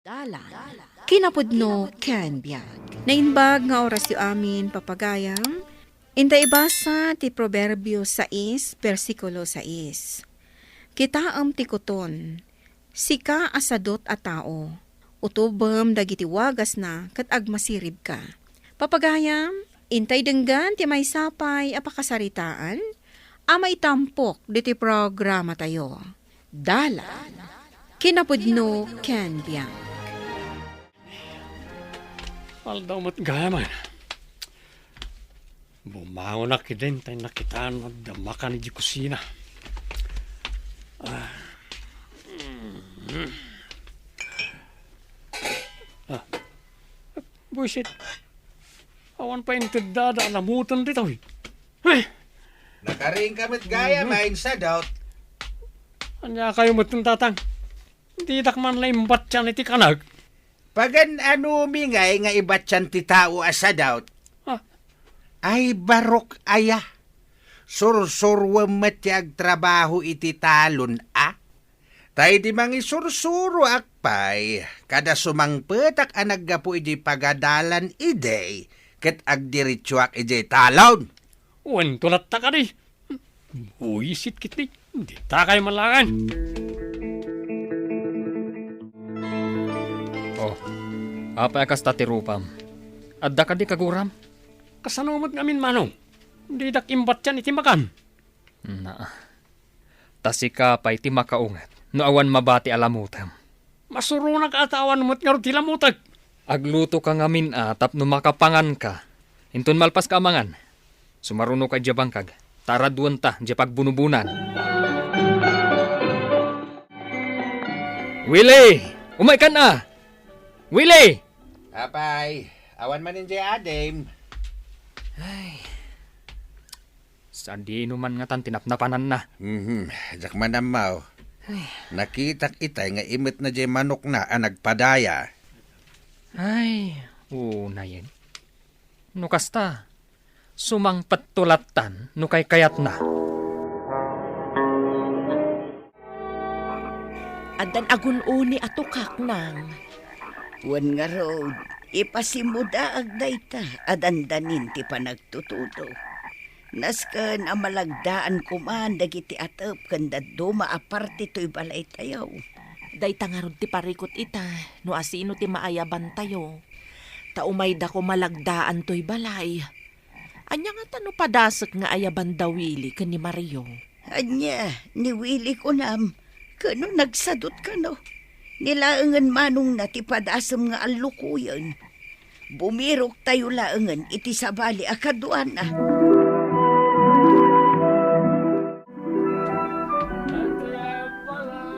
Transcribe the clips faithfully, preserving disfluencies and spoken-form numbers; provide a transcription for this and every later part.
Dalan, kinapudno ken biag. Naimbag nga orasyo amin, papagayam. Inta ibasa ti Proverbio sais, bersikulo sais. Kitaem ti kuton, sika a sadut a tao, utobem dagiti wagasna ket agmasiribka. Papagayam, intay denggan ti maysa pay a pakasaritaan a maitampok ditoy programatayo. Dalan, kinapudno ken biag. Aldaw met gayam. Bumangonak idin tay nakitaan no adda makan idiay kusina. Ah. Mm. Ah. Buisit. Awan pay intedda a lamutan ditoy. Eh! Nakariingka met gayam, Mhm. Insadot. Ania kayo met, Tatang? Didak man la imbatian iti kanag. Pagan-anomi ngay nga ibatian ti tao a sadut? Ah. Ay, barok aya. Sursuruem met ti agtrabaho iti talon, a? Ta idi mangisursuroak pay, kada sumangpetak a naggapu idi pagadalan idi, ket agdiretsuak idiay talon. Wen, tulatta kadi. Buisit ketdi. Dita kay malangan. Oh, apay a kasta ti rupam? Adda kadi kaguram? Kasano met ngamin, Manong? Didak imbatian iti makan. Naa. Ta sika pay ti makaunget no awan mabati a lamutem. Masuronak a ta awan met ngarud ti lamutek. Aglutoka ngamin a tapno makapanganka. Inton malpaska a mangan, sumarunoka idiay bangkag, ta araduenta diay pagbunubonan. Willie! Umaykan a! Willie! Apay, awan man idiay adim. Ay. Sadino man ngatan ti napnapananna? Mhm, diak man ammo. Ay. Nakitak itay nga imetna diay manokna a nagpadaya. Ay, unayen. No kasta, sumangpetto lattan no kaykayatna. Addan agun-uni a tukak, nang. Wen ngarud, ipasimudaag dayta a dandanin ti panagtutudo. Nasken a malagdaan koman dagiti atep ken dadduma a parte toy balaytayo. Dayta ngarud ti parikut ita, no asino ti maayabantayo. Ta umayda koma malagdaan toy balay. Ania ngata no padasek nga ayaban da Willie ken ni Mario? Ania, ni Willie kunam, ken no nagsadut kano? Ni laengen manongna ti padasem nga allukoyen. Bumiroktayo laengen iti sabali a kaduana.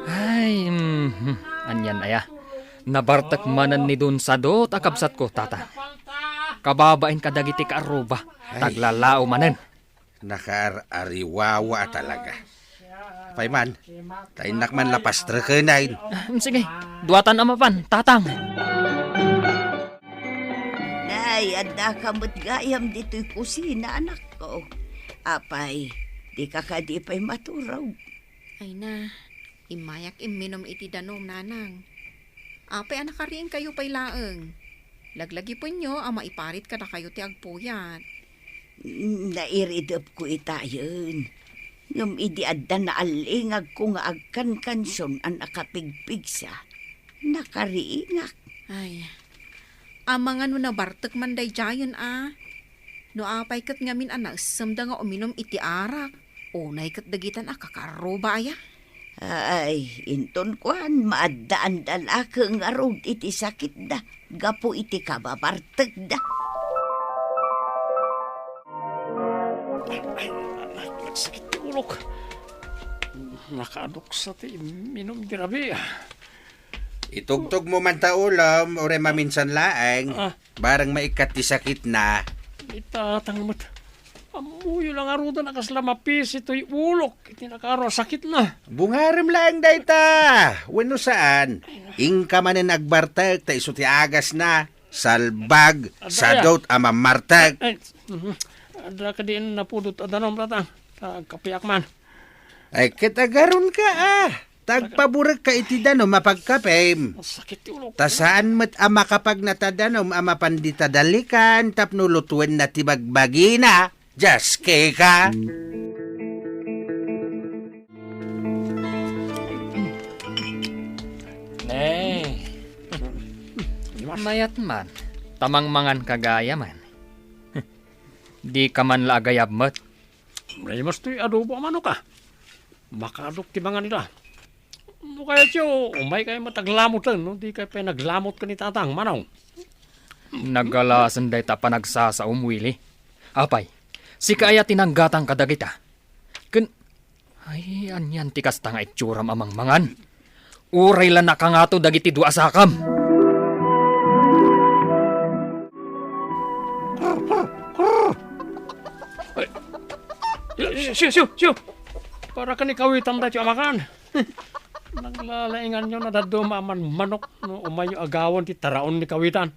Ay, mhm. Anian aya? Nabartek manen ni Don Sadot a kabsatko, Tata. Kababain kadagiti kaarruba, Ay. Taglalao manen. Nakaar-ariwawa a talaga. Pay man, ta innak man la pastrekenen. Ah, sige, duatan a mapan, Tatang. Nay, addaka met gayam ditoy kusina, anakko. Apay, dika kadi pay maturog? Ay na, immayak imminom iti danum, nanang. Apay a nakariingkayo pay laeng? Laglagipenyo a maiparit kadakayo ti agpuyat. Nairidepko itayen. Ngem idi adda naalingagko nga agkankansion a nakapigpigsa, nakariingak. Ay, amangan no nabartek man daydiayen a. No apay ket ngamin a naessemda nga uminum iti arak, unay ket dagitan a kakaarruba aya. Ay, inton kuan, maaddaanda la ket ngarud iti sakitda gapu iti kababartekda. Ay, ay, ay, nagsakit ti ulok. Nakaaduksa ti imminum di rabii. Itugtogmo man ta ulom, uray maminsan laeng. Ah. Bareng maikkat ti sakitna. Itatang met. Ammoyo la ngaruden a kasla mapisi toy ulok iti nakaaro a sakitna. Bungarem laeng dayta. Wenno saan, inka manen agbartek ta isu ti agasna. Salbag, Adda, sadot a mammartek. Ay, mhm. Adda kadi napudot a danum, Tatang. Ta agkapiak man. Ay, ket agaronka, a. Ta agpaburekka iti danum a pagkapem. Masakit ti ulok. Ta saan met a makapagnata danum a mapan dita dalikan tapno lutuenna ti bagbagina. Dios, keka. Ne. Mayat man. Tamangmangan ka gayam. Dika man la agayab met. Maymas toy adobo a manok, a. Makaadok ti mangan ida. No kayatyo, umaykayo met aglamoten, no? Dikay pay naglamot ken ni Tatang, Manong. Nagalasen dayta a panagsasaom, Willie. Apay, sika aya ti nanggatang kadagita? Ken, ay, anian ti kasta nga itsuram a mangmangan? Uray la nakangato dagiti dua a sakam. Ay, siyo, siyo, siyo! Para ken ikawitam daytoy a makan. Naglalainganyo, nadaduma a manmanok no umayyo agawan ti taraon ni kawitan.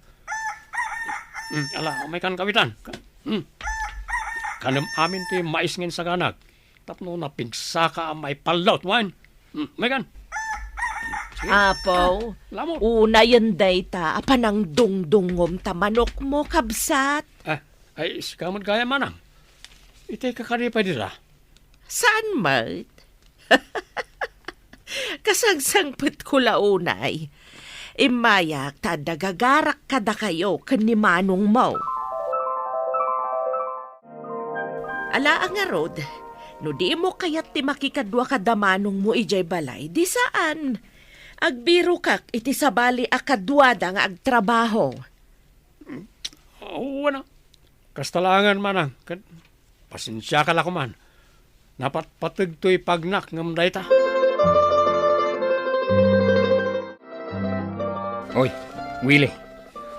Hmm, ala, umaykan kawitan. Hmm. Kanem amin ti mais nga insaganak. Tapno napigsaka a maipallawt, wen? Hmm, umaykan. Sige. Apo, lamot. Unayen dayta a panangdungdungngom ta manokmo, kabsat. Ah, ay, sika met gayam, Manang. Itay ka kadi pay dira? Saan met? Kasangsangpetko la unay. Immayak ta adda gagarak kadakayo ken ni manongmo. Ala a ngarud, no dimo kayat ti makikadua kada manongmo idiay balay, di saan. Agbirokak iti sabali a kaduada nga agtrabaho. Awan a. Kasta laengen, Manang, ket pasensiaka la koman. Napatpateg toy pagnak ngem dayta. Oy, Willie,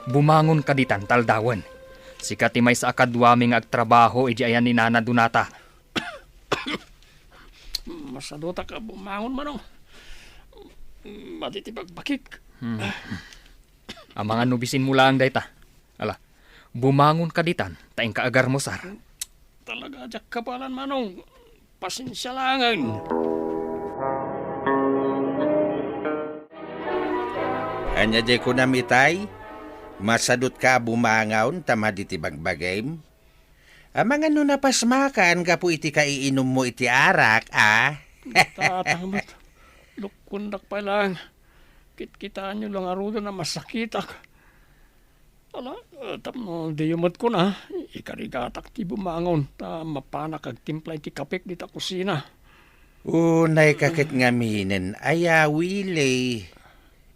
bumangon ka ditan ta aldawen. Sika ti maysa a kaduami nga agtrabaho idi ayan ni Nana Donata. Masadutak a bumangon, Manong. Madi ti bagbagik. Hmm. Amangan no bisinmo laeng dayta. Ala, bumangon ka ditan, ta inka agarmusar. Talaga, diak kabaelan, Manong. Pasensia laengen. Ania diay kunam itay? Masadutka a bumangon ta madi ti bagbagim? Amangan no napasmakan gapu iti kaiinummo iti arak, a? Tatang met, lukkondak pay laeng. Kitkitaenyo la ngaruden a masakitak. Ala, eh, tapno diyo met kuna, ikarigatak ti bumangon, ta mapanak agtimpla iti kapek dita kusina. Unay ka ket ngaminen, aya, Willie?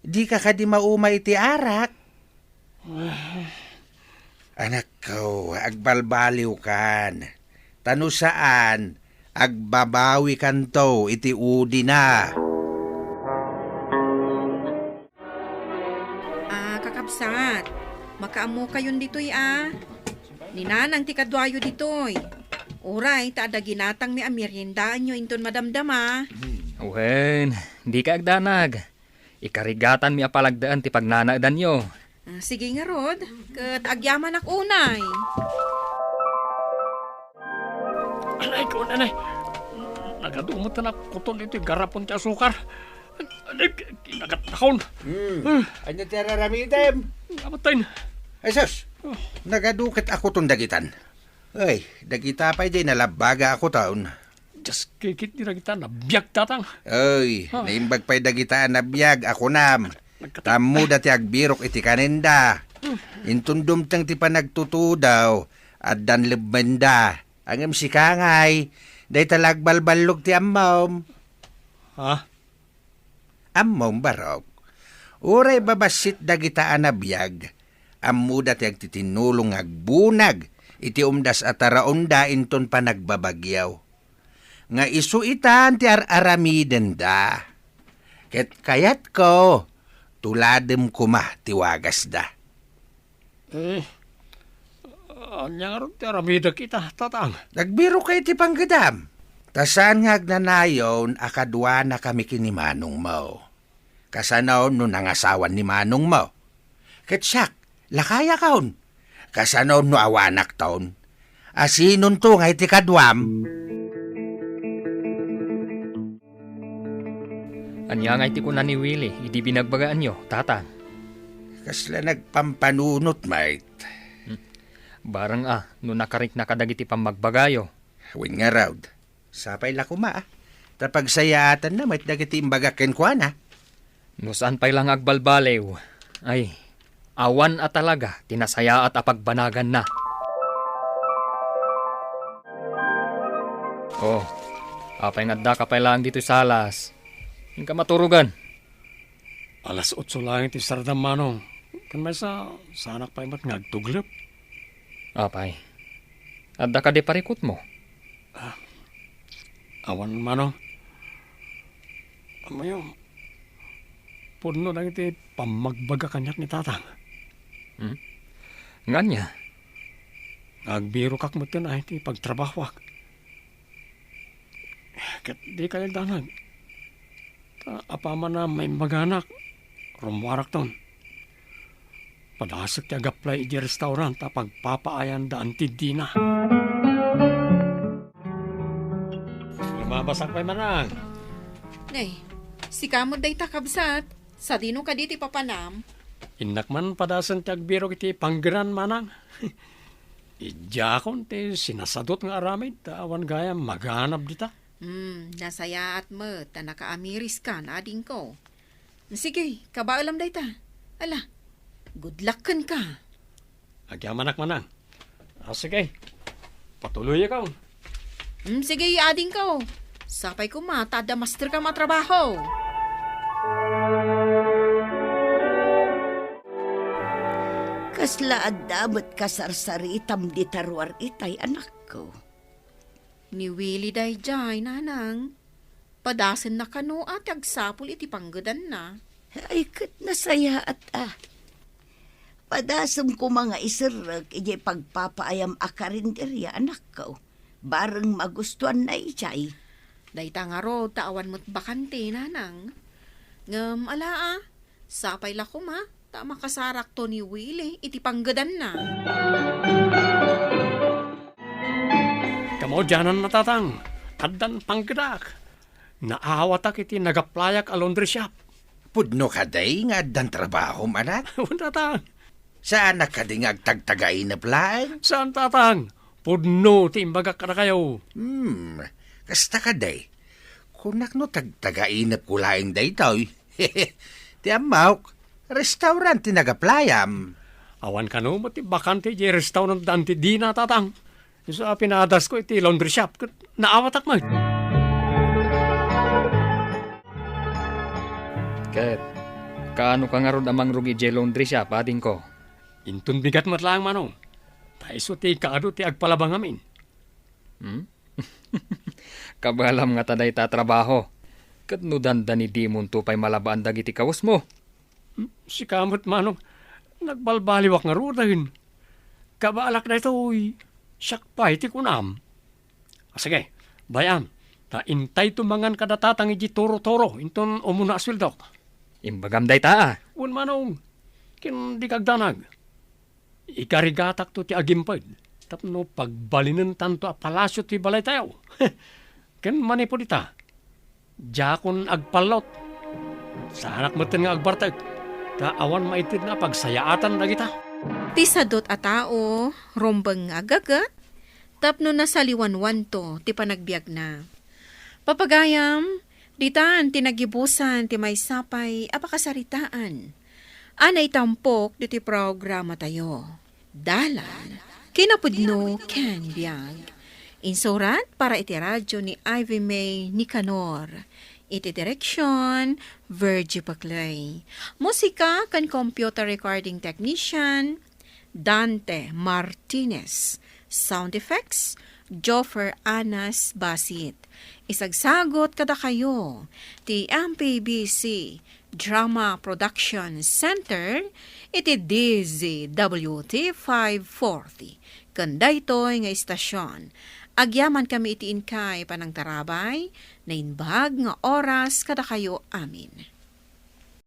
Dika kadi mauma iti arak? Anakko, agbalbaliwkan. Ta no saan, agbabawikanto iti udina. Ah, kakabsat, makaammokayon ditoy, a. Ni Nanang ti kaduayo ditoy. Uray, ta adda ginatangmi a meriendaenyo inton madamdama. Wen, dika agdanag. Ikarigatanmi a palagdaan ti pagnanaedanyo. Ah, sige ngarud, ket agyamanak unay. Anay ko, anay. Nagadu met a nakuton iti garapon ti asukar. Anay, kinagatnakon. Hmm. Ah. Ania ti ar-aramidem? Abaten. Ay, sus! Oh. Nagadu ket a kuton dagitan. Ay, dagita pay diay nalabbaga a kuton. Dios, kikit ni dagita nabiag, Tatang. Ay, ha? Naimbag pay dagita a nabiag a kunam. Nagkati- Tammo da ti agbirok iti kanenda. Hmm. Inton dumteng ti panagtutudaw, addan lebbenda. Ngem sika ngay, dayta la agbalballog ti ammom. Ha? Ammom, barok. Uray babassit dagita a nabiag, ammoda ti agtitinnulong nga agbunag iti umdas a taraonda inton panagbabagyo. Nga isu itan ti ar-aramidenda. Ket kayatko, tuladem koma ti wagasda. Eh, ania ngarud ti aramidek ita, Tatang? Agbirok iti panggedam. Ta saan nga agnanayon a kaduanakami ken ni manongmo. Kasano no nangasawan ni manongmo? Ket siak, lakayakon. Kasano no awanakton? Asinonto nga iti kaduam? Ania ngay ti kuna ni Willie idi binagbagaanyo, Tatang? Kasla nagpampanunot met. Hmm. Bareng a no nakarikna kadagiti pammagbagayo. Wen ngarud, sapay la koma, ta pagsayaatanna met dagiti imbagak kenkuana. No saan pay la nga agbalbaliw, ay, awan a talaga ti nasayaat a pagbanaganna. Oh, apay nga addaka pay laeng ditoy salas? Inka maturogan. Alas otso laeng ti sardam, Manong. Ken maysa, saanak pay met nga agtuglep. Apay, adda kadi parikutmo? Ah, awan, Manong. Ammoyo, pudno dagiti pammagbagak kaniak ni Tatang. Hmm? Ngania? Agbirokak metten a iti pagtrabahoak. Ket dika agdanag. Ta apaman a maimbaganak, rummuarakton. Padasek ti agaplay idiay restaurant a pagpapaayanda anti dina. Lumabasak pay, Manang. Nay, sika met dayta, kabsat. Sadino kadi ti papanam? Innak man padasen ti agbirok iti panggedan, Manang. Idiakon ti sinasadot nga aramid, ta awan gayam maganab dita. Hmm, nasayaat met ta nakaamiriskan, adingko. Sige, kabaelam dayta. Ala, good luck kenka. Agyamanak, Manang. Ah, sige. Patuloyakon. Hmm, sige, adingko. Sapay koma ta adda masterkam a trabaho. Kasla adda met kasarsaritam dita ruar itay, anakko? Ni Willie daydiay, Nanang. Padasenna kano a ti agsapul iti panggedanna. Ay, ket nasayaat a. Padasem koma nga iserrek idiay pagpapaayam a karinderya, anakko. Bareng magustuanna idiay. Dayta ngarud ta awan met bakante, Nanang. Ngem ala a, sapay la koma ta makasarakto ni Willie iti panggedanna. Kamaudiananna, Tatang, addan panggedak. Naawatak iti nagaplayak a laundry shop. Pudno kadi nga addan trabahom, anak? Wen, Tatang. Saanak kadi nga agtagtagainep laeng? Saan, Tatang. Pudno ti imbagak kadakayo. Hmm, kasta kadi. Kunak no tagtagainepko laeng daytoy. Ti ammok, restaurant ti nagaplayam. Awan kano met ti bakante idiay restaurant da anti dina, Tatang. Isu a pinadasko iti laundry shop ket naawatak met. Ket kaano ka ngarud a mangrugi idiay laundry shop, adingko? Inton bigat met laeng, Manong. Ta isu ti kaadu ti agpalabang amin. Hmm? Kabaelam ngata dayta a trabaho. Ket no dandani dimonto pay malabaan dagiti kawesmo? Hmm, sika met, Manong, nagbalbaliwak ngaruden. Kabaelak daytoy, siak pay ti kunam. Ah, sige, bay-am, ta intayto mangan kada Tatang iti turo-turo, inton umuna a sueldok. Imbagam dayta a. Wen, Manong, ken dika agdanag. Ikarigatakto ti agimped tapno pagbalinentanto a palasio ti balaytayo. Ken manipud ita, diakon agpallot. Saanak metten nga agbartek, ta awan maitedna a pagsayaatan dagita. Ti sadot a tao, rumbeng nga aggaget, tapno nasaliwanwanto ti panagbiagna. Papagayam, ditan ti nagibusan ti maysa pay a pakasaritaan a naitampok ditoy programatayo. Dalan, kinapudno ken biag. Insurat para iti radyo ni Ivy May Nicanor. Iti direksyon, Virgie Paclay. Musika ken computer recording technician, Dante Martinez. Sound effects, Joffer Anas Basit. Isagsagot kadakayo ti M P B C Drama Production Center iti D Z W T five forty. Ken daytoy nga istasyon, agyamankami iti inkay panangtarabay, naimbag nga oras kadakayo amin.